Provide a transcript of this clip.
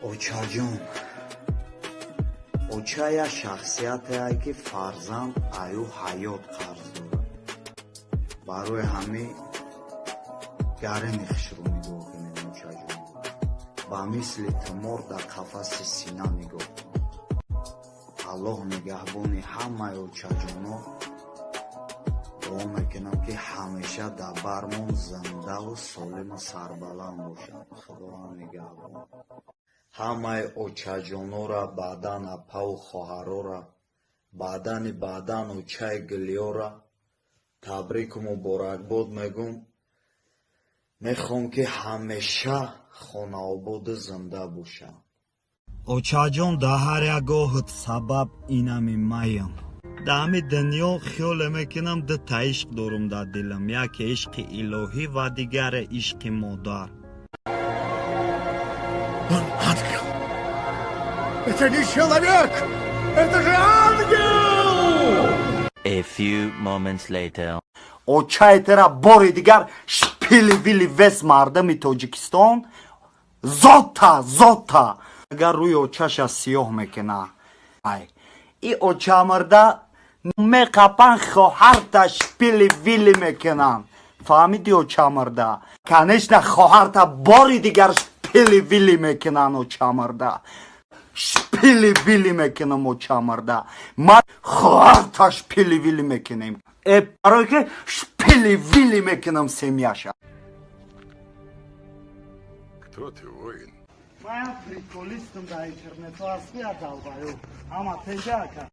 Очаҷон, оча як шахсияте, ки фарзанд аю ҳаёт қарз дорад. Барои ҳамин гарини хушро нигоҳ кунед, очаҷон, ба мисли тумор дар қафаси сина нигоҳ кун. Аллоҳ нигаҳбони ҳамаи очаҷоно. Дуо мекунам, ки ҳамеша дар бармон зиндаву солиму сарбаланд бошанд. Худованд нигаҳбон ҳамаи очаҷонора, баъдан апаву хоҳарора, баъдани баъдан очаи гулёра табрику муборакбод мегӯм. Мехоҳам, ки ҳамеша хонаободу зинда бошанд. Очаҷон, дар ҳар як гоҳат сабаб инами маям. Дар ҳами дунё хиёле мекунам, дута ишқ дорум дар дилам: яке ишқи илоҳӣ ва дигаре ишқи модар. Он ангел! Это не человек! Это же ангел! A few moments later. Очаи тера бори дигар шпили вили вес мардами Тоҷикистон зота зота агар рӯи очаша сиёҳ мекуна, ай и очамирда меқапан, хоҳарта шпили вили мекунанд. Фаҳмиди, очамирда? Конечно, хоҳарта бори дигар шпили вили мекунанд. Очамирда шпили вили мекунам. Очамирда ман хоҳарта шпили вили мекунем. Барое ки шпили вили мекунам семьяша. Кто ты, воин? Ман приколистам, дар интернету ҳастӣ, я долбоёб. Ҳама тенҷа, ака.